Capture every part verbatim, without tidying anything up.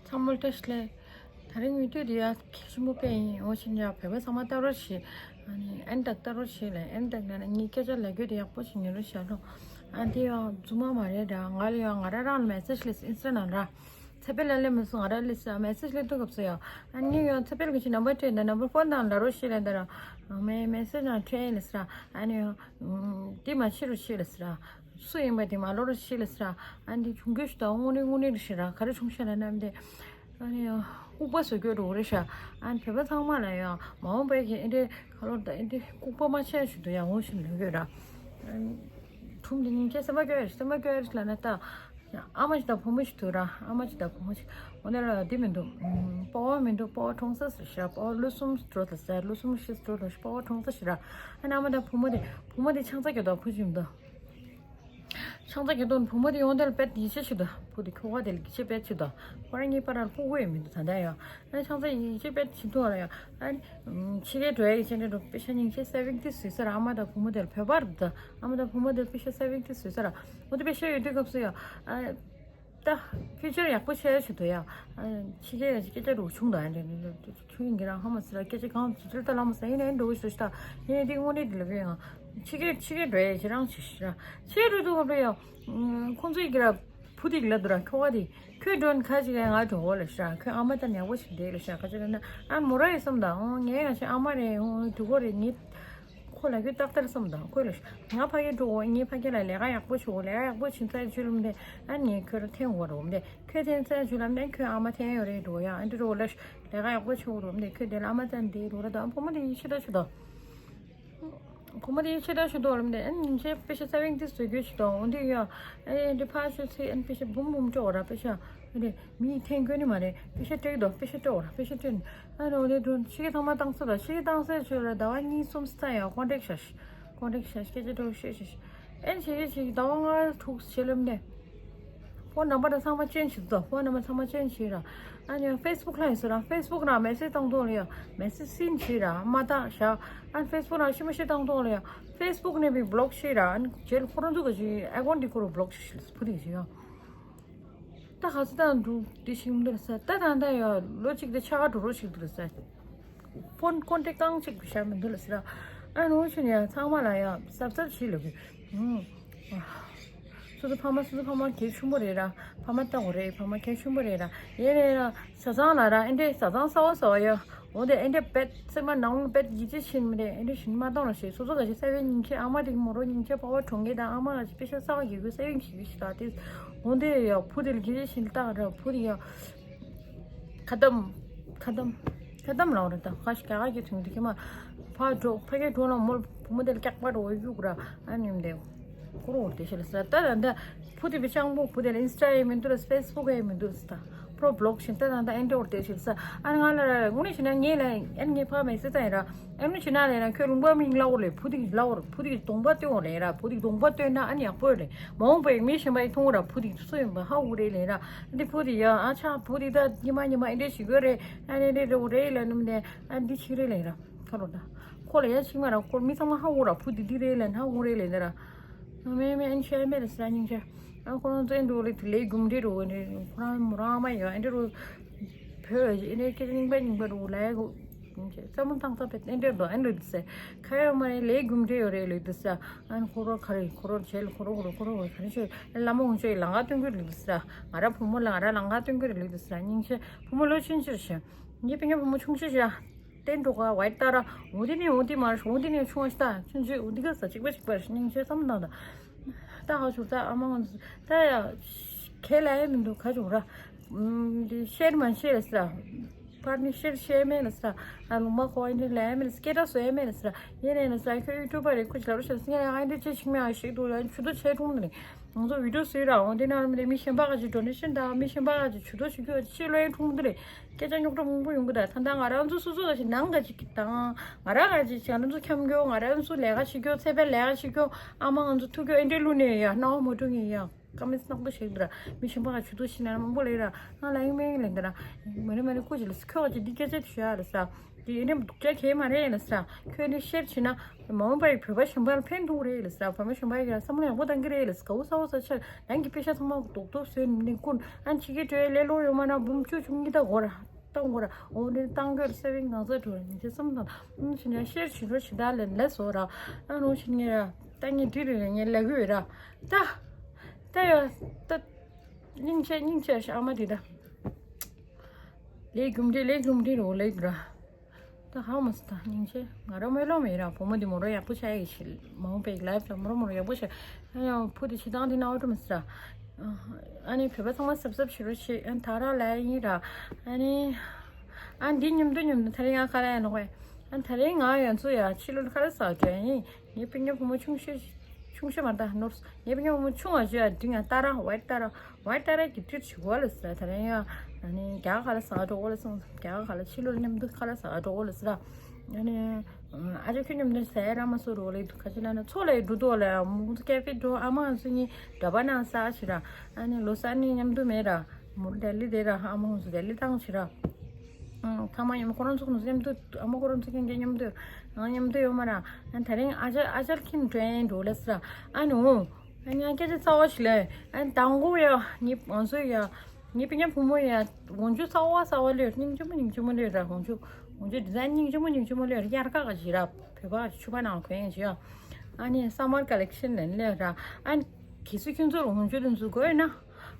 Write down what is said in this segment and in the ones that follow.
ཚང་མ་བཀྲ་ཤིས་བདེ་ལེགས། དེ་རིང་ཡུལ་དུས་དེ་ཡ་གལ་ཆེན་པོ་དཔེ་ཡིན། འོ་བྱས་ན་ཡ་བོད་པ་ཚང་མ་ལྟ་རོགས་བྱེད། ཨ་ནི་ཨན་ད་ལྟ་རོགས་བྱེད་ལ་ཨན་ད་ལ་ངའི་སྐད་ཆ་ལབ་རྒྱུ་དེ་ཡག་པོ་ཞིག་ཉན་རོགས་བྱ་རོགས། ཨ་འདི་ཡ་རྫུན་མ་མ་རེད་ད། ང་ལ་ཡ་ང་རང་རང་ལ་མེ་སེ་ཇི་སླེབས་ཨིན་སི་ཊ་ནང་ར། ཚེ་འཕེལ་ལ་སླེབས་མི་སོང་། ང་རང་སླེབས་ས་མེ་སེ་ཇི་སླེབས་དུས་སྐབས་སུ་ཡ། ཨ་ངས་ཡ་ཚེ་འཕེལ་གྱི་ཆེད་ནམ་བར་སྤྲད་ད་ནམ་བར་ཕོན་དང་ལབ་རོགས་བྱེད་ལབ་ད་ར། མེ་མེ་སེ་ཇི་ནང་སྤྲད་ལབ་ས་ར། ཨ་ནི་ཡ་འདི་མ་བྱེད་རོགས་བྱེད་ལབ་ས་ར། སུ་ཡིན་པ་དེ་མ་ལོ་རུ་ཤི་ལ་སི་ར། ཨ་འདི་གྱོང་གུད་ཞིག་དང་དངོས་གནས་དངོས་གནས་རུ་ཤི་ར། ག་རེ་བྱུང་ཤ་ལ་ནམ་དེ། ཨ་ནི་ཡང་ལྐུགས་པ་བཟོ་རྒྱུ་འགྲོ་རེ་ཤ། ཨ་ནི་བོད་པ་ཚང་མ་ལ་ཡང་མ་འོངས་པའི་གི་ཨེ་འདྲེ་ག་ལོ་ད་ཨེ་འདྲེ་ལྐུགས་པ་མ་ཆད་ཞུ་དུ་ཡང་འོང་ཞིག་ལོས་ཡོད་ར། ཨ་ནི་ཁྲུམ་དེ་སྙིང་རྗེ་སེམས་པ་སྐྱོ་ཡ་སེམས་པ་སྐྱོ་ཡ་ལ་ན་ད། ཨ་མ་ཅིག་དང་བུ་མོ་ཞིག་ཐུག་ར། ཨ་མ་ཅིག་དང་བུ་མོ་ཞིག་འོ་ན་ལ་འདི་མི་འདུག་སྤོ་བོ་མི་འདུག་སྤོ་བོ་གྲོངས་ས་ཟེར་ཤ། སྤོ་བོ་ལོ་གསུམ་འགྲོ་ད་ཟེར། ལོ་གསུམ་ཤི་འགྲོ་ད་ཟེར། སྤོ་བོ་གྲོངས་ས་ཞིག་ར། ཨ་ནི་ཨ་མ་དང་བུ་མོ་དེ་བུ་མོ་དེ་ཆང་ས་གི་དོ་བུ་ཅིག་མི་འདུག་ཆང་ས་གི་དོ་བུ་མོ་དེ་ཡོང་དེ་ལ་བེད་ཡིད་ཆེས་ཞིག་འདུག་བུ་དེ་ཁྱོ་ག་དེ་ལ་ཡིད་ཆེས་བེད་ཞིག་འདུག་ཁོ་རང་གཉིས་བར་ལ་ཕྲུ་གུ་ཡང་མི་འདུག་ད་ལྟ་ཡང་། ཨ་ནི་ཆང་ས་ཡིད་ཆེས་བེད་ཞིག་འདུག་ལ་ཡང་། ཨ་ནི་ཕྱི་རྒྱལ་འགྲོ་ཡ་ཡིད་ཆེས་འདྲ་འགྲོ་པེ་ཤ་སྙིང་རྗེ་སེ་བིང་ཏི་བཟོས་ས་ར། ཨ་མ་དང་བུ་མོ་དེ་ལ་བོད་པ་རེད་ད། ཨ་མ་དང་བུ་མོ་དེ་ལ་པེ་ཤ་སེ་བིང་ཏི་བཟོས་ས་ར། འོ་དེ་པེ་ཤ་ཡོད་དུས་སྐབས་སུ་ཡང་། ཨ། ད་ཕིའུ་ཅར་ཡག་པོ་ཆགས་ཡ་ཞིག་འདུག་ཡ། ཨ། ཕྱི་རྒྱལ་ཡ་སྐད་ཆ་རུ་བྱུང་དང་འདྲ་འདྲ་ཆུ་ཡིན་གྱི་རང་ཧ་མ་སི་ར། སྐད་ཆ་གང་ཚུ་ཚུར་ལྟ་ལ་མ་ས་ཡིན་ནའི་འགྲོ་ཞུ་ཤ་ད་ཡིན་ནའི་འདི་དངོས་གནས་འདི་ལ་གི་ཡང་ཕྱི་རྒྱལ་ཕྱི་རྒྱལ་འགྲོ་ཡ་ཁྱེད་རང་ཆེ་ཤི་ར། ཕྱི་རྒྱལ་རུ་འདུག་ག་འགྲོ་ཡ། ཁོང་ཚོ་ཡི་གི་ར་བུ་དིག་ལ་འདུག་ར་ཁྱོ་ག་དེ་ཁྱོད་འགྲོ་ན་ཁ་ཅིག་ཡ་ང་འགྲོ་འོ་ལ་ཤ། ཁྱོད་ཨ་མ་ད་ཉག་པོ་ཞིག་འདེད་ལ་ཤ། ཁ་ཅིག་ལ་ན་ཨ་མོ་ར་ཡི་སོམ་ད་འོ་ངས་ང་ཆེ་ཨ་མ་རེད་འོ་དུ་གོ་རེད་ངས། ཁོ་ལ་ཁྱོད་ཏག་ཏག་བསམ་དང་ཁོས་ལ་ང་ཕ་གི་འགྲོ་འོ་ངའི་ཕ་གི་ལ་ལས་ཀ་ཡག་པོ་བྱེད་འོ། ལས་ཀ་ཡག་པོ་བྱེད་ཚར་ཆུ་ལུམ་དེ་ཨ་ནི་ཁྱོད་ར་འཐེན་འོ་རོམ་དེ་ཁྱོད་འཐེན་ཚར་ཆུ་ལམ་དེ་ཁྱོད་ཨ་མ་འཐེན་ཡོད་རེད་འགྲོ་ཡ། ཨ་འདི་རོ་ལ་ལས་ཀ་ཡག་པོ་བྱེད་འོ་རོམ་དེ་ཁྱོད་དེ་ལ་ཨ་མ་ཙན་དེ་རོ་ར་དང་བུ་མོ་དེ་ཡིད་ཆེས་ད་ཆུ་དང་། བུ་མོ་དེ་ཡིད་ཆེས་ད་ཆུ་དང་ལུམ་དེ་ཨ་ནི་ཉིན་ཤས་པེ་ཤ་ས་བེང་དེ་བཟོ་རྒྱུ་ཞིག་དང་འོ་འདི་ཡ། ཨ་འདི་ཕ་ཤུ་ཚེ་ཨ་ནི་པེ་ཤ་འབུམ་འབུམ་སྤྲོ་བ་ར་པེ་ཤ། ཨ་འདི་མིའི་འཐེན་དགོས་ནི་མ་རེད། པེ་ཤ་སྤྲད་དོ་པེ་ཤ་སྤྲོ་བ་ར་པེ་ཤ་སྤྲད་ནི། ཨ་རོ་དེ་དུ་ཕྱི་གི་ཐང་མ་བཏང་ས་ལ་ཕྱི་གི་བཏང་སའི་ཆོས་ལ་ཟླ་བ་གཉིས་གསུམ་ས་ཡང་ཀོན་ཊེག་བྱ་ཤི། ཀོན་ཊེག་བྱ་ཤི་སྐད་ཆ་འགྲོ་ཤེས་ཤེས་ཤི། ཨེན་ཕྱི་གི་ཕྱི་གི་ཟླ་བ་ལྔ་དྲུག་བྱེད་ལམ་ནས། ཕོན་ནམ་བར་ཚང་མ་ཅན་བྱེད་དོ། ཕོན་ནམ་བར་ཚང་མ་ཅན་བྱེད་ར། ཨ་ནི་ཕེ་སི་བུག་ལ་ཡིན་ཟེར་ར། ཕེ་སི་བུག་ནང་མེ་སེ་ཇི་བཏང་དོ་ལ་ཡ། མེ་སེ་ཇི་སིན་བྱེད་ར་མ་བཏང་བྱ། ཨ་ནི་ཕེ་སི་བུག་ནང་ཤི་མ་ཤི་བཏང་དོ་ལ་ཡ། ཕེ་སི་བུག་ནས་བི་བི་ལོག་བྱེད་ར། ཨ་ནི་རྗེས་ལ་ཁོ་རང་ཚོ་ག་ཅི་ཨེ་ཀོན་དེ་ཁོ་རུ་བི་ལོག་བྱེད་ཤི་ལ་བུ་དེ་བྱེད་ཡ། ད་ག་ཚོད་བཏང་འདུག་དེ་ཞིག་མི་འདུག་ལ་ས། ད་ད་ད་ཡ་ལོ་གཅིག་དེ་ཆ་ག་འགྲོ་རོགས་ཞིག་འདུག་ལ་ས། ཕོན་ཀོན་ཊེག་རྐང་གཅིག་བཞག་མི་འདུག་ལ་ས། ཨ་ནུ་ཆུ་ནས་ཚང་མ་ལ་ཡ་གཟབ་གཟབ་བྱེད་ལ་དགོས། སོ་སོ་ཕ་མ་སོ་སོ་ཕ་མ་གལ་ཆེན་པོ་རེད་ར། ཕ་མ་ལྟ་དགོས་རེད། ཕ་མ་གལ་ཆེན་པོ་རེད་ར། ཡེ་རེད་ར། བཟའ་ཚང་ལ་ར་ཨེ་འདྲས་བཟའ་ཚང་གསར་བ་གསར་བ་ཡ། འོ་དེ་ཨེ་འདྲས་བེད་སེམས་པ་ནང་ལ་བེད་ཡིད་ཆེས་བྱེད་མི་རེད། ཨེ་འདྲས་བྱེད་མ་གཏོང་ར་ཞེས་སོ་སོ་ག་ཞིག་ས་བའི་སྙིང་རྗེ་ཨ་མ་དེ་མོ་རོ་སྙིང་རྗེ་ཕ་བ་གྲོངས་མཁན་དང་ཨ་མ་ག་ཞིག་པེ་ཤ་གསར་བ་གི་གུ་ས་བའི་ཞིག་གི་ཞིག་ད་དེ། འོ་དེ་ཡ་བུ་དེ་ལ་གལ་ཆེ་ཞིག་ལ་བཏགས་ར་བུ་དེ་ཡ། ཁ་དམ། ཁ་དམ། ཁ་དམ་ལའོ་རེད་ད་ཁ་ཞིག་ག་ག་གི་ཚུན་དེ་ཁྱེད་མ། ཕ་འགྲོ་ཕ་གི་འགྲོ་ན་མོ་བུ་མོ་དེ་ལ་སྐྱག་པ་འགྲོ་གཡུག་ར་ཨ་ནེམ་དེ། ཁོ་རོ་དེ་ཤེས་ལ་ས་ད་ད་འདི། བུ་དེ་བི་ཅང་པོ་བུ་དེ་ལ་ཨིན་སི་ཊ་ཡེ་མི་འདུག་ལ་ཕེ་སི་བུག་ཡེ་མི་འདུག་ལ་ས་ད། ཕོ་རོ་བི་ལོག་བྱིན་ད་ད་ད་ཨེན་ཏྲོ་དེ་ཤེས་ལ་ས་ཨ་ནི་ང་ལ་ར་ར་དངོས་གནས་བྱས་ན་ངས་ལ་ཨན་ངའི་ཕ་མེད་ས་ད་ཡིན་ར། ཨ་ནུ་ཕྱི་ནང་ལས་ན་ཁྱོད་ལུང་པ་མིང་ལ་འོ་ལས་བུ་དེ་ལ་འོ་བུ་དེ་གདོང་པ་སྟོན་འོ་ལས་ར་བུ་དེ་གདོང་པ་སྟོན་ན་ཨ་ནི་ཡག་པོ་ལས་མ་འོངས་པའི་མི་གཞན་པ་ཡི་མཐོང་འོ་ར་བུ་དེ་སུ་ཡིན་པ་ཧ་འུ་རེ་ལས་ར། འདི་བུ་དེ་ཡ་ཨ་ཆ་བུ་དེ་ད་ཉི་མ་ཉི་མ་ཨེ་འདྲས་ཞིག་ཡོད་རེད། ཨ་ནི་རེ་རེ་འོ་རེ་ལ་ནུམ་ནས་ཨ་འདི་ཆིག་རེ་ལས་ར་ཁ་རོ་ད་ཁོ་ལ་ཡ་ཆིག་མ་ར་ཁོ་མི་ཚང་མ་ཧ་འུ་ར་བུ་དེ་འདི་རེ་ལས་ན་ཧ་འུ་རེ་ལས་ནི་ར། མེ་མེ་ཨན་ཆེ་མེ་རེ་ས་སྙིང་རྗེ། ཨ་ཁོ་རང་ཚོ་ཨེ་འདྲ་འོ་ལས་དེ་ལས་གུམ་འདྲེ་རོ་ཨེ་འདྲས་ཁོ་རང་མོ་རང་མ་ཡོད་ཨེ་འདྲས་རོ། བོད་ཨེ་འདྲས་སྐད་ཆ་རྙིང་པ་རྙིང་པ་རོ་ལས་གོ། བསམ་བློ་བཏང་ཐབས་ཨེ་འདྲས་འདོ་ཨེ་འདྲས་དུ་ས། ཁ་ཡོད་མ་རེད་ལས་གུམ་འདྲེ་ཡོད་རེད་ལས་དུ་ས། ཨན་ཁོ་རོ་ཁ་རེ་ཁོ་རོ་བྱེད་ལ་ཁོ་རོ་ཁོ་རོ་ཁོ་རོ་ཁ་རེ་ཆོས་བླ་མ་ཧུང་ཆོས་ལང་ག་སྟོན་གི་རེད་དུ་ས། ང་ར་བུ་མོ་ལ་ང་ར་ལང་ག་སྟོན་གི་རེད་དུ་ས། སྙིང་རྗེ་བུ་མོ་ལོ་ཆུང་ཆུང་ཞིག་ངའི་པེ་ཉ་བུ་མོ་ཆུང་ཆུང་ཞིག་བསྟན་འགྲོ་ག་བའི་ལྟ་ར། འོ་དེ་ནས་འོ་དེ་མར་འོ་དེ་ནས་ཆུང་བ་ཞིག་ད་ཆུང་ཆུང་འོ་དེ་ག་ས་གཅིག་པ་གཅིག་པ་རེད་སྙིང་རྗེ་བསམ་ན་ད། ད་ཧ་ཆུ་ད་ཨ་མ་ང་ཚོ་ད་ཡ་ཁས་ལ་ཡ་མི་འདུག་ག་ཆུ་ར། འདི་ཤེར་མ་ཤེར་ས། པར་ནི་ཤེར་ཤེར་མེད་ལ་ས། ཨ་ལུང་མ་ཁོ་ཨིན་དྲི་ལ་ཡ་མེད་ལ་སྐད་གྲགས་སུ་ཡ་མེད་ལ་ས། ཡེ་ནས་ལ་ས་ཁྱོད་ཡུ་ཊུབ་པ་རེད་ཁུ་ཆུ་ལ་རུ་ཤ་སི་ངས་ཨ་འདི་ཅི་ཆིག་མེད་ཨ་ཞིག་འདུག་ལ་ཆུ་ཏོ་ཆེ་ཀྲུང་ནི། ང་ཚོ་བི་ཌིའོ་བཟོས་ར་འོང་དེ་ནང་མི་མི་གཞན་པ་ག་ཅིག་ཌོ་ནེ་ཤན་དང་མི་གཞན་པ་ག་ཅིག་ཇུས་གཏོགས་ཞུ་རྒྱུ་ཕྱི་ལོ་ཡན་ཁྲུང་དུ་རེད། སྐད་ཆ་རྙོག་དྲ་མང་པོ་ཡོང་གི་ད་ད་ལྟ་ང་རང་ཚོ་སོ་སོ་ག་ཅིག་ནང་ག་ཅིག་དང་ང་རང་ག་ཅིག་ང་རང་ཚོ་འཁྱམ་རྒྱུ་ང་རང་ཚོ་ལས་ཀ་བྱེད་རྒྱུ་ཚེ་འཕེལ་ལས་ཀ་བྱེད་རྒྱུ་ཨ་མ་ང་ཚོ་ཐུག་རྒྱུ་ཨེ་འདྲས་ལུ་ནས་ཡ་སྣང་བ་མ་འགྲོ་ངེས་ཡ་ཀ་མེད་སྣང་པོ་ཞིག་འདི་ར་མི་གཞན་པ་ག་ཇུས་གཏོགས་ཞུ་ན་མང་པོ་ལས་ར་ང་ལ་ཡིན་མིན་ལས་འདི་ར་མ་རེ་མ་རེ་ཀུ་ཅི་ལ་ཁྱོད་ག་ཅིག་འདི་སྐད་ཆ་དེ་ཞུ་ཡ་ལ་ས། དེ་ནི་སྡུག་ཅག་གས་མ་རེད་ལ་ས། ཁྱོད་ནི་ཤེར་བྱེད་ན་མ་འོངས་པའི་བོད་པ་གཞན་པ་ལ་ཕན་ཐོགས་རེད་ལ་ས། བོད་པ་གཞན་པ་ཡིས་བསམ་བློ་ཡག་པོ་བཏང་གི་རེད་ལ་ས། ག་འུ་ས་འུ་ས་ཆ་རང་གི་པེ་ཤ་ཚང་མ་རྡོག་རྡོག་བཟོས་ནས་ཀུན་ཨ་ཕྱི་གི་གྲོས་ལས་ལོ་ཡོང་མ་ན་འབུམ་བཅུ་བཅུ་གཉིས་ད་གོ་ར་བཏང་གོ་ར། འོ་ནི་བཏང་གོ་ར་ས་བའི་ངང་ཚ་འགྲོ་ར་ཉི་ཤེར་བསམ་དང་ཨུམ་ཕྱིན་ན་ཤེར་བྱེད་རོགས་བྱེད་ད་ལན་ལས་བཟོ་ར། ཨ་ནོ་ཕྱིན་ངེ་ར་ད་ངེ་དྲི་རེ་རེ་ངེ་ལས་གུ་ར་ད་ད་ཡ་ད་སྙིང་ཆེ་སྙིང་ཆེ་ཨ་མ་དེ་ད། ལས་རྒྱུ་འབྲས་ལས་རྒྱུ་འབྲས་རོ་ལས་ར། ད་ཧ་མ་སི་ད་སྙིང་རྗེ་ང་རང་མེ་ལོང་མེད་ར། བུ་མོ་འདི་མོ་རོ་ཡག་པོ་ཆགས་ཡི་ཤི། མ་འོངས་པའི་ལའིབ་ལ་མོ་རོ་མོ་རོ་ཡག་པོ་ཆགས། ཨ་ཡང་བུ་འདི་ཕྱི་ཐང་འདི་ན་འོ་ཏོ་མི་སི་ར། ཨ་ནི་བོད་པ་ཚང་མ་གཟབ་གཟབ་བྱེད་རོགས་བྱེད། ཨ་ད་ར་ལ་ཡིན་ར། ཨ་ནི་ཨ་འདི་མཉམ་དུ་མཉམ་དུ་ད་རེས་ང་ཁ་ལ་ཡང་ནོག་པས། ཨ་ད་རེས་ང་ཡོན་ཚོ་ཡ་ཕྱི་ལོ་ཁ་ལ་ཟག་བྲོས་ཡིན། ངའི་སྤུན་ཀྱག་བུ་མོ་ཆུང་ཤོས་ཆུང་ཤོས་མ་ད་ནོར་སོང་། ངའི་སྤུན་ཀྱག་བུ་མོ་ཆུང་བ་ཞིག་ཡ་འདི་ང་ཏཱ་ར་ཝའི་ཏཱ་ར་ཝའི་ཏཱ་ར་གི་ཏིར་ཆུ་གོ་ལ་ཟ། ད་རེས་ཡ་ཨ་ནི་རྒྱ་གར་ལ་ཟ་འགྲོ་གོ་ལ་སོང་། རྒྱ་གར་ལ་ཕྱི་ལོ་མཉམ་དུ་ཁ་ལ་ཟ་འགྲོ་གོ་ལ་ཟ། ཨ་ནི་ཨ་ཅག་ཁྱོད་མཉམ་དུ་ཟ་ཡ་ར་མ་སོ་རོ་ལ་འདུག་ཁ་ཅི་ལ་ན་ཚོ་ལ་འགྲོ་འདུག་ལ་མུ་ཚོ་ཀེ་ཕེ་འགྲོ། ཨ་མ་ང་ཚོ་གཉིས་འདྲ་པ་ནང་ས་ཞིག་ར། ཨ་ནི་ལོ་གསར་ནི་མཉམ་དུ་མེད་ར། མུ་ལྡི་ལི་དེ་ར་ཨ་མ་ང་ཚོ་ལྡི་ལི་བཏང་ཞིག་ར། ཨང་། ཚང་མ་ཡང་ཁོ་རང་ཚོ་མཉམ་དུ་ཨ་མ་ཁོ་རང་ཚོ་ཁྱེད་ཀྱི་མཉམ་དུ་ང་མཉམ་དུ་ཡོད་མ་ར། ཨ་ད་རིང་ཨ་ཅག་ཨ་ཅག་ཁྱིམ་དྲན་འགྲོ་ལ་ས། ཨ་ནི་འོང་། ཨ་ནི་ཨ་སྐད་ཆ་རྩ་བ་ཞིག་ལ་ཨ་ནི་དང་པོ་ཡ་ངའི་ང་ཚོ་ཡ་ངའི་སྤུན་ཀྱག་བུ་མོ་ཡ་འོང་ཆུ་རྩ་བ་རྩ་བ་ལོས་སྙིང་རྗེ་མོ་སྙིང་རྗེ་མོ་ལོས་ར། འོང་ཆུ་འོང་ཆུ་ཌི་ཛའིན་སྙིང་རྗེ་མོ་སྙིང་རྗེ་མོ་ལོས་ར། དབྱར་ཁ་ག་ཞིག་ར་བོད་པ་ཕྱུ་པ་ནང་གོན་ཞིག་ཨ་ནི་སམ་མར་ཀ་ལེག་ཤན་ལེན་ལོས་ར། ཨ་ནི་གལ་སྲིད་ཁྱོད་ཚོར་འོང་ཆུ་དེ་ཚོ་དགོས་ན།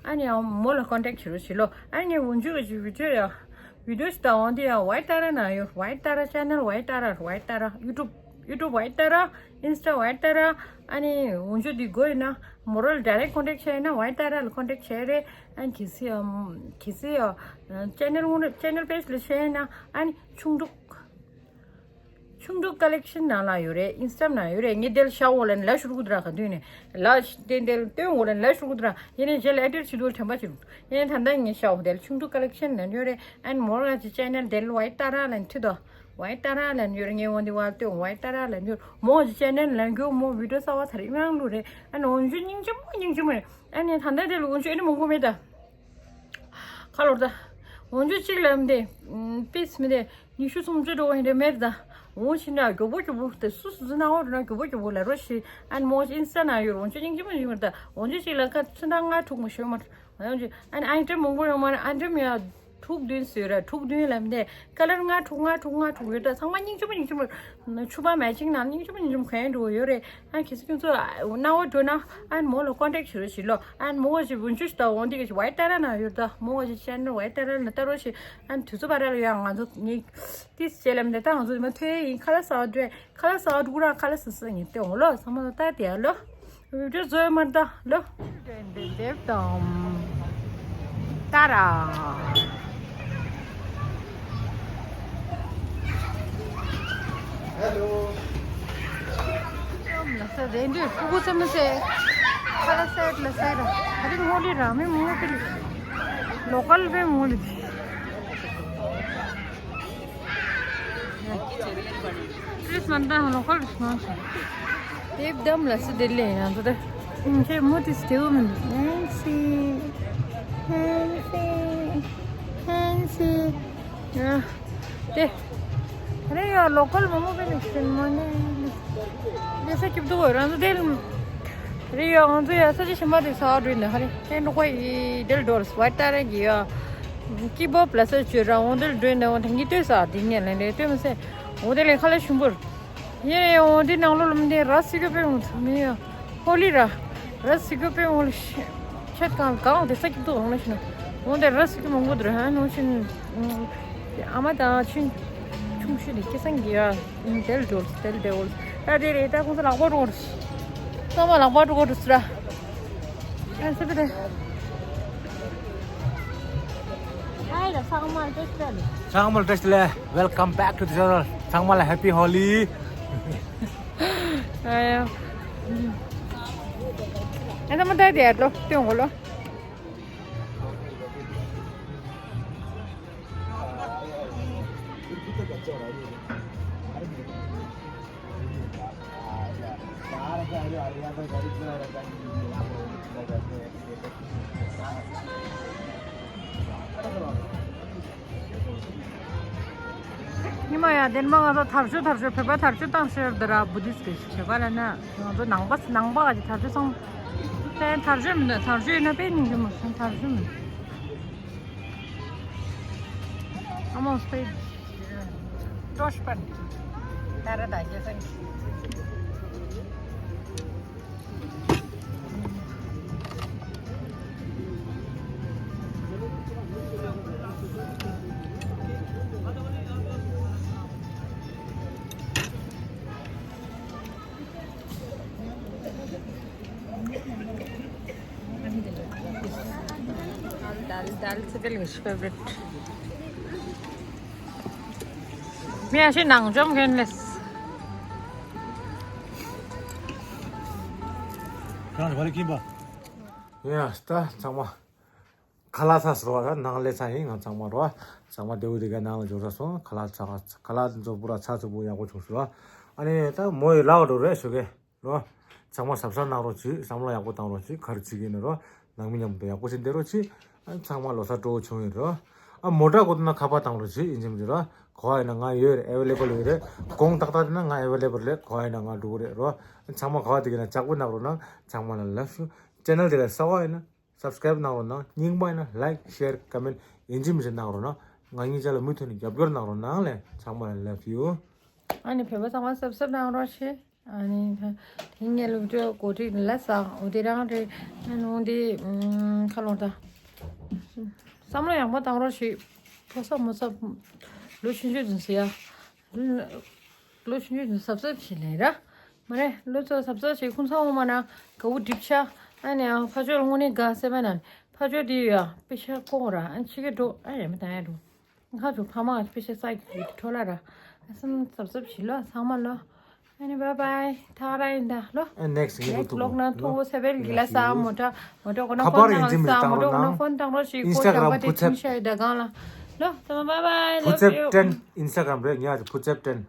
ཨ་ནི་ཡང་མོ་ལ་ཀོན་ཊེག་བྱེད་རོགས་བྱེད་ལོ། ཨ་ནི་འོན་ཆུ་གི་བི་ཌིའོ་ཡ་བི་ཌིའོ་ཞིག་དང་འོང་དེ་ཡང་ཝའི་ཏཱ་ར་ན་ཡོད། ཝའི་ཏཱ་ར་ཅེ་ནལ་ཝའི་ཏཱ་ར་ཝའི་ཏཱ་ར་ཡུ་ཊུབ་ཡུ་ཊུབ་ཝའི་ཏཱ་ར་ཨིན་སི་ཊ་ཝའི་ཏཱ་ར། ཨ་ནི་འོན་ཆུ་དེ་དགོས་ཡིན་ན་མོ་རོ་ལ་ཌའི་རེག་ཀོན་ཊེག་བྱས་ཡིན་ན་ཝའི་ཏཱ་ར་ལ་ཀོན་ཊེག་བྱས་རེད། ཨ་ནི་གལ་སྲིད་ཡང་གལ་སྲིད་ཡང་ཅེ་ནལ་ཅེ་ནལ་པེ་ཇི་ལ་བྱས་ཡིན་ན་ཨ་ནི་ཆུང་འབྲུག་ཆུང་འབྲུག་ཀ་ལེག་ཤན་ནང་ལ་ཡོད་རེད། ཨིན་སི་ཊ་ནང་ཡོད་རེད། ངས་དེ་ལ་ཤ་འོ་ལན་ལ་ཤུ་རུ་ཀུ་དྲ་ག་དུས་ནས་ལ་དེ་དེ་ལ་སྟོན་འོ་ལན་ལ་ཤུ་རུ་ཀུ་དྲ་ཡིན་ནས་རྗེས་ལ་ཨེ་ཌི་ཊི་བྱེད་དུས་དྲན་པ་བྱེད་རུ། ཡིན་ནས་ད་ལྟ་ངས་ཤ་འོ་དེ་ལ་ཆུང་འབྲུག་ཀ་ལེག་ཤན་ནང་ཡོད་རེད། ཨན་མོ་ལ་ཅི་ཅེ་ནལ་དེ་ལ་ཝའི་ཏཱ་ར་ལན་ཁྲི་དོ་ཝའི་ཏཱ་ར་ལན་ཡོད་རེད། ངས་འོ་དེ་བ་སྟོན་ཝའི་ཏཱ་ར་ལན་ཡོད་མོ་ཅི་ཅེ་ནལ་ལན་གྱོ་མོ་བི་ཌིའོ་གསར་བ་དར་ཡོང་ལུ་རེད། ཨན་འོ་ཅུ་སྙིང་རྗེ་མོ་སྙིང་རྗེ་མོ་རེད། ཨ་ནི་ད་ལྟ་དེ་ལ་འོན་ཆུ་ཨེ་ནི་མང་པོ་མེད་ད། ཁ་ལོར་ད། འོན་ཆུ་གཅིག་ལ་མི་དེ། པིས་མི་དེ། ཉི་ཤུ་སུམ་ཅུ་འགྲོ་བ་ཡིན་དེ་མེད་ད། འོན་ཆུ་འདྲ་མགྱོགས་པོ་མགྱོགས་པོ་དེ་སུ་སུ་ཟིན་ན་འོ་ར་མགྱོགས་པོ་མགྱོགས་པོ་ལ་རོ་ཤི། ཨ་ནི་མོ་ཨིན་སི་ཊ་ན་ཡོད་འོན་ཆུ་སྙིང་རྗེ་མོ་ཡིན་མ་ད། འོན་ཆུ་གཅིག་ལ་ཁ་ཚོན་མདངས་ལྔ་དྲུག་མ་ཤོད་མ། འོན་ཆུ་ཨ་ནི་ཨན་ཏྲེ་མང་པོ་ཡོང་མ་ན་ཨན་ཏྲེ་མི་ཡ། དྲུག་བདུན་ཟེར་ར། དྲུག་བདུན་ལབ་ནས་ཀ་ལར་ལྔ་དྲུག་ལྔ་དྲུག་ལྔ་དྲུག་ཡོད་ད། ཚང་མ་སྙིང་རྗེ་མོ་སྙིང་རྗེ་མོ། ཕྱུ་པ་མེ་ཅིང་ནང་སྙིང་རྗེ་མོ་སྙིང་རྗེ་མོ་གང་ཡང་འགྲོ་ཡོད་རེད། ཨ་གལ་སྲིད་ཁྱོད་ཚོ་སྣང་བ་འགྲོ་ན་ཨ་མོ་ལ་ཀོན་ཊེག་བྱེད་རོགས་བྱེད་ལོ། ཨ་མོ་ཞིག་འོན་ཆུ་ཞིག་ད་འོང་དེ་ག་ཝའི་ཏཱ་ར་ན་ཡོད་ད། མོ་ཞིག་ཅེ་ནལ་ཝའི་ཏཱ་ར་ན་ལྟ་རོགས་ཞིག་ཨ་དུས་ཚོད་བར་ལ་ཡང་ང་ཚོ་ངས་ཏིས་བྱེད་ལབ་ནས་ད་ང་ཚོ་མ་ཐོས་ཡིན། ཁ་ལག་ཟ་བ་འགྲོ། ཁ་ལག་ཟ་བ་འགྲོ་ར། ཁ་ལག་ཟ་ཟ་ཡིན་ཏེ་འོང་ལོ། ཚང་མ་ལ་ལྟ་དེ་ཡ་ལོ། བི་ཌིའོ་བཟོས་མར་ད་ལོ། དེབ་དང་ཏཱ་ར། ཧེ་ལོ། ལ་ས་རེ་འདྲ་ཕྲུ་གུ་ཚེ་མི་ཚེ། ཁ་ལ་སེད་ལ་སེད་ར། ད་རིང་ཧོ་ལི་ར་མི་མང་པོ་ལོ་ཀལ་པའི་མང་ལི། Please མ་འདང་ལོ་ཀལ་རེ་སོང་། དེབ་དམ་ལ་སི་དེ་ལས་ཡང་དུ་དེ། ཁྱེད་མོ་དེ་སྟེའུ་མིན། ཧན་སི། ཧན་སི། ཧན་སི། ཡ། དེ། རེ་ཡ་ལོ་ཀལ་མང་པོ་པའི་ལེགས་ཤིན་མ་ནེ། དེ་ས་ཁྱབ་དུ་གོ་རང་དུ་དེ། རེད་ཡ། ང་ཚོ་ཡ་ས་ཆ་ཞིམ་པ་དེ་ཟ་འགྲོ་ཡིན་ན་ཧ་རེ། ཧེ་འགྲོ་ཁོ་ཡི་དེལ་འགྲོ་ལ་སི་ཝའི་ཏཱ་ར་གི་ཡ། ཀི་བོབ་ལ་ས་བཅོས་ར་འོང་དེལ་འགྲོ་ཡིན་ན་འོང་དེང་གི་ལྟོས་ས་དེ་ངས་ལེན་རེ་ལྟོས་མི་སེ། འོང་དེ་ལེན་ཁ་ལ་ཞིམ་པོར། ཡེ་ཡེ་འོང་དེ་ནང་ལོ་ལམ་དེ་ར་སི་གོ་པེ་འོང་ཐུ་མི་ཡ། ཧོ་ལི་ར། ར་སི་གོ་པེ་འོང་ལ་ཤ། ཆད་གང་གང་དེ་ས་ཀི་ཏུ་འོང་ལ་ཤི་ན། འོང་དེ་ར་སི་གོ་མང་པོ་དུ་ར་ཧ་ནོ་ཤིན། ཨ་མ་དང་ཆུན། ཆུང་ཤོས་དེ་སྐྱེ་སང་གི་ཡ། དེལ་འགྲོ་དེལ་འདྲེ་འོ། ད་དེ་རེད། ད་ཁོང་ཚོ་ལག་པ་རོར། ཚང་མ་ལག་པ་རོར་སི་ར། ཨ་སི་པི་རེད། ཚང་མ་བཀྲ་ཤིས་བདེ་ལེགས། Welcome back to the channel. ཚང་མ་ལ་Happy Holi. ཨ་ཡ། ཨ་ཚང་མ་ད་དེ་ཡར་ལོ་སྟོན་གོ་ལོ། མ་ཡ་དེ་མ་ང་ཚོ་དར་ལྕོག་དར་ལྕོག་བོད་པ་དར་ལྕོག་བཏང་ཤེར་འདི་ར་བུ་དིས་གི་བྱེད་པ་ལ་ན་ང་ཚོ་ནང་པ་ནང་པ་ག་ཅིག་དར་ལྕོག་སོང་། དེ་དར་ལྕོག་མི་འདུག་དར་ལྕོག་ཡིན་ན་དཔེ་སྙིང་རྗེ་མོ་སོང་དར་ལྕོག་མི་འདུག་ཨ་མོ་སྤེ་ཏོཤ་པན་ཏ་ར་ད་ཇེ་སན། Dal, dal, dal, it's a very favorite. མི་ཨ་ཤི་ནང་འཇོམས་མཁན་ལས། གང་རེད་བ་རེད་ཀིམ་པ། ཡ་ད་ཚང་མ་ཁ་ལག་ཚར་སོང་བ། ད་ནང་ལས་ཚར་ཡིན། ང་ཚང་མ་རོ། ཚང་མ་དེ་འུ་དེ་ག་ནང་ལ་འབྱོར་ཚར་སོང་། ཁ་ལག་ཚར། ཁ་ལག་འཛོམས་པོ་ར་ཚ་འཛོམས་པོ་ཡག་པོ་བྱུང་སོང་ར། ཨ་ནི་ད་མོ་ཡི་ལག་འགྲོ་རེད་ཞོགས་ཀས་རོ། ཚང་མ་གཟབ་གཟབ་གནང་རོགས་གྱིས། བསམ་བློ་ཡག་པོ་བཏང་རོགས་གྱིས། ག་རེ་བྱེད་ཀྱི་ཡིན་ན་རོ། ནང་མི་མཉམ་དུ་ཡག་པོ་བྱས་བསྡད་རོགས་གྱིས། ཨ་ཚང་མ་ལོ་གསར་སྤྲོ་བོ་བྱུང་ཡོད་རོ། ཨ་མོ་ཊ་གོ་ན་ཁ་པར་བཏང་རོགས་གྱིས། ཡིན་གཅིག་མིན་གཅིག་རོ། ག་པར་ཡིན་ན་ང་ཡོད་རེད། ཨེ་ཝེ་ལེ་བལ་ཡོད་རེད། དགོང་ཏག་ཏག་དེ་ན་ང་ཨེ་ཝེ་ལེ་བལ་རེད། ག་པར་ཡིན་ན་ང་འགྲོ་གི་རེད་རོ། ཚང་མ་ག་པར་དེ་ག་ན་ཇག་པོ་གནང་རོགས་གནང་། ཚང་མ་ལ་ལབ་ཞུ། ཅེ་ནལ་དེ་ལ་གསར་པ་ཡིན་ན་སབ་སི་ཀ་རེབ་གནང་རོགས་གནང་། རྙིང་པ་ཡིན་ན་ལའིཀ་ཤེར་ཀོ་མེན་ཡིན་གཅིག་མིན་གཅིག་གནང་རོགས་གནང་། ང་གཉིས་ཆ་ལ་མུ་མཐུད་ནས་རྒྱབ་སྐྱོར་གནང་རོགས་གནང་ལས། ཚང་མ་ལ་ལབ་ཞུ། ཨ་ནི་བོད་པ་ཚང་མ་གཟབ་གཟབ་གནང་རོགས་ཞེས། ཨ་ནི་ད་དེ་ངས་སློབ་གྲྭ་གོ་སྒྲིག་ལ་བཟང་འོ་དེ་རང་རེད། ཨ་ནི་འོ་དེ་ཁ་ལོང་ད་བསམ་བློ་ཡག་པོ་བཏང་རོགས་ཞེས། ཕོ་སོ་མོ་སོ་ལོ་ཆུང་ཆུང་ཚོ་ཟེར་ཡ། ལོ་ཆུང་ཆུང་ཚོ་གཟབ་གཟབ་བྱེད་ལེ་ར། མ་རེད་ལོ་ཚོ་གཟབ་གཟབ་བྱེད། ཁུངས་སང་འོ་མ་ན་དགའ་བོ་སྒྲིབ་ཆ། ཨ་ནི་ཕ་ཆོས་དངོས་གནས་དགའ་སེ་བ་ན་ཕ་ཆོས་དེ་ཡོད་ཡ་པེ་ཤ་ཀོང་ར། ཨ་ནི་ཕྱི་གེ་འགྲོ་ཨ་ཡ་མི་ད་ཡ་འགྲོ། ཁ་ཆུ་ཕ་མ་པེ་ཤ་ས་ཀྱི་ཁྲོ་ལ་ར། ཨ་སམ་གཟབ་གཟབ་བྱེད་ལོ་ཚང་མ་ལོ། ཨ་ནི་བཱའི་བཱའི་ཐག་ར་ཡིན་ད་ལོ། ཨ་ནེག་སི་ཊི་ངེས་ལོག་ན་ཐུག་གོ་སེ་བེལ་གི་ལ་ས་མོ་ཊ་མོ་ཊ་གོ་ན་ཁ་པར་ཡིན་གཅིག་མིན་གཅིག་བཏང་རོགས་གནང་། ཕོན་བཏང་རོགས་ཤིག་ཨིན་སི་ཊ་གྷ་རམ་ཕུ་ཚེབ་ཤ་ཡི་ད་གང་ལ་ལོ་ཚང་མ་བཱའི་བཱའི། ཕུ་ཚེབ་ཊེན་ཨིན་སི་ཊ་གྷ་རམ་རེད། ཉ་ཕུ་ཚེབ་ཊེན།